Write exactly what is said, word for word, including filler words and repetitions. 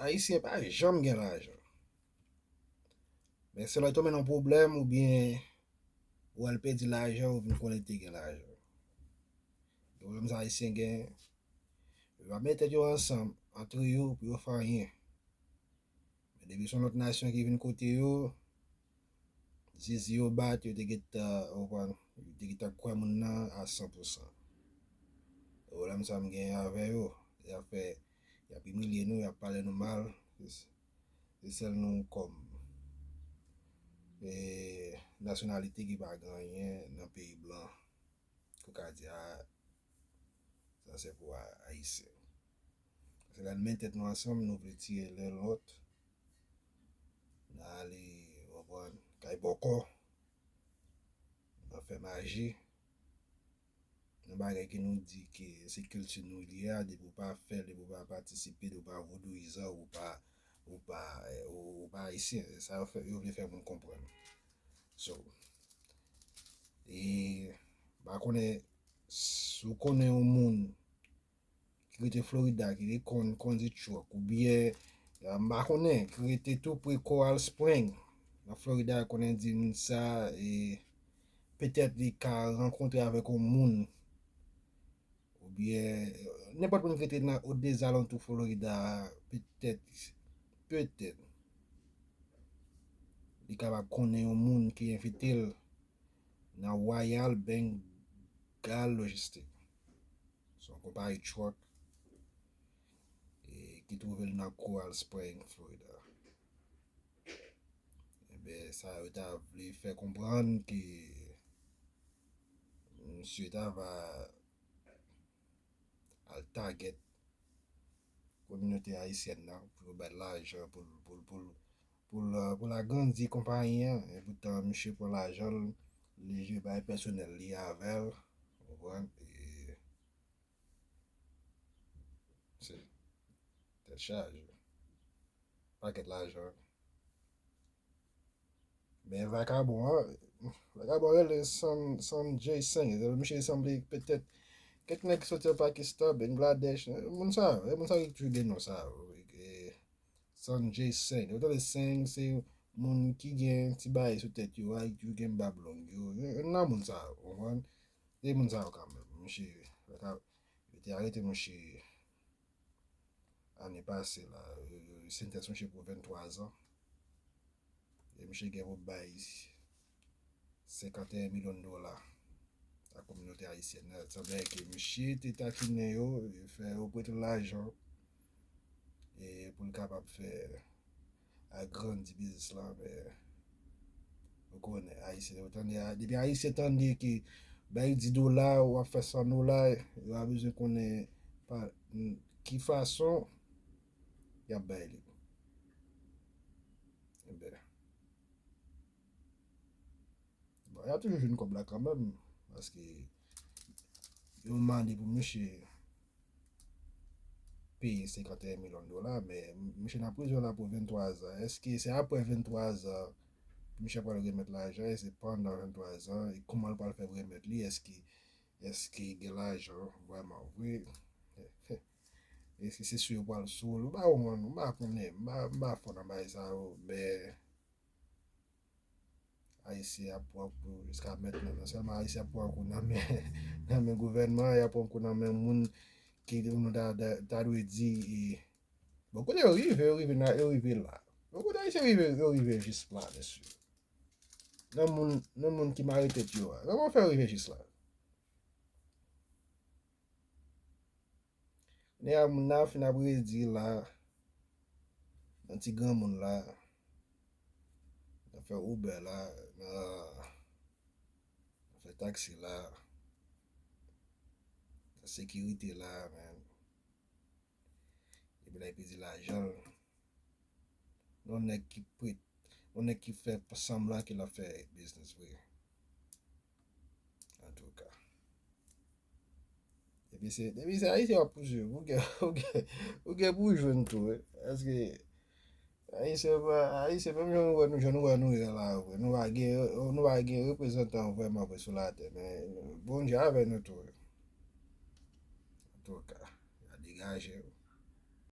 Ayisyen pa janm gen lajan. Men se lè w tonbe nan pwoblèm oubyen ou al pèdi lajan, ou vin konnen te gen lajan. Pwoblèm sa Ayisyen gen, yo pa met tèt yo ansanm antre yo pou yo fè anyen. Men depi se yon lòt nasyon ki vin kote yo, zizi yo bat, yo te gentan, ou konprann, yo te gentan kwè moun nan a san pou san. Pwoblèm sa m gen avè yo, y ap fè, y ap imilye nou, y ap pale nou mal. Se, se sèl nou kòm, e, nasyonalite ki pa gen anyen nan peyi blan. Ou ka di, a, sa se pou a-, Ayisyen. Paske lè n met tèt nou ansanm, nou vle tiye len lòt. N ale, w konprann, kay bòkò. N ap fè maji. Yon bagay ke nou di ke se kilti nou li ye a, depi w pa fè l, depi w pa patisipe, depi w pa vodouyizan, ou pa, ou pa, eh, ou, ou pa ayisyen. Sa yo fè, yo vle fè moun konprann. So, e, m pa konnen si w konnen yon moun ki rete Florida, ki te konn kondi truck, oubyen, eh, m pa konnen, ki rete tou pre Coral Spring nan Florida, konnen di moun sa, e, petèt li ka rankontre avèk yon moun, oubyen, eh, nenpòt moun ki rete nan, o dezalantou Florida, petèt, petèt, li kapab konnen yon moun ki envite l nan Royal Bengal Logistics. Se yon konpayi truck, e, ki twouve l nan Coral Spring, Florida. Ebyen, sa yo ta vle fè konprann ke misye ta va al target kominote ayisyèn nan pou yo ba l lajan, pou l, pou l, pou l, pou l, pou l agrandi konpayi an. Epoutan, misye pran lajan l, li vle bay pèsonèl li avè l. Ou konprann? E se tèt chaje. Pakèt lajan. Men vakabon an, vakabon an rele San-, Sanjay Singh. Misye sanble petèt kèk nèg ki soti an Pakistan, Bangladesh. Moun sa yo, e moun sa yo ki toujou gen non sa yo. E Sanjay Singh. Ou tande Singh, se moun ki gen ti bagay sou tèt yo a, ki toujou gen bab long yo. Yo, yo nan moun sa yo, ou konprann? E moun sa yo kanmenm. Misye, yo te arete misye ane pase la, yo, yo sentans misye pou venntwa zan. E misye gen pou bay senkanteyen milyon dola a kominote ayisyèn nan. Sanble ke misye te takinen yo, fè yo prete l lajan, e pou l kapab fè agrandi biznis lan, men ou konnen, Ayisyen, ou tande, a, depi Ayisyen tande ke bay di dola, w ap fè san dola, yo pa bezwen konnen pa, n-, ki fason y ap bay li. Ebyen, bon, y ap toujou jwenn kòb la kanmenm, paske yo mande pou misye peye senkanteyen milyon dola, men misye nan prizon la pou venntwa zan. Èske se apre venntwa zan misye pral remèt lajan? Èske se pandan venntwa zan? E kòman l pral fè remèt li? Èske, èske gen lajan vrèman vre? Èske se sou yo pral sou l? M pa konprann, m pa konnen, m pa, m pa fò nan bagay sa yo, men Ayisyen ap pran kou jiska mentnan. Non sèlman Ayisyen ap pran kou nan men, nan men gouvènman an, y ap pran kou nan men moun ki nou ta, ta, ta dwe di, e, bon, kote yo rive, yo rive nan, yo rive la. Bon, kote Ayisyen rive, yo rive jis la, mesye. Nan moun, nan moun ki mare tèt yo a. Kòman yo fè rive jis la? Kounye a, moun nan fin ap redi la, nan ti granmoun la, nan fè Uber la, nan, nan fè taksi la, nan sekirite la, man. Epi la, epi di lajan l. Yon nèg ki prete, yon nèg ki fè sanblan ke l ap fè biznis vre. Antouka. Depi se, depi se Ayisyen w ap pousuiv, ou gen, ou gen, ou gen pou w jwenn tou, wi. Paske Ayisyen pa, Ayisyen, menm jan nou wè nou, jan nou wè nou ye la, vre. Nou pa gen, nou pa gen reprezantan vrèman vre sou latè, men Bondye avè nou tou, wi. Antouka, y a degaje, wi.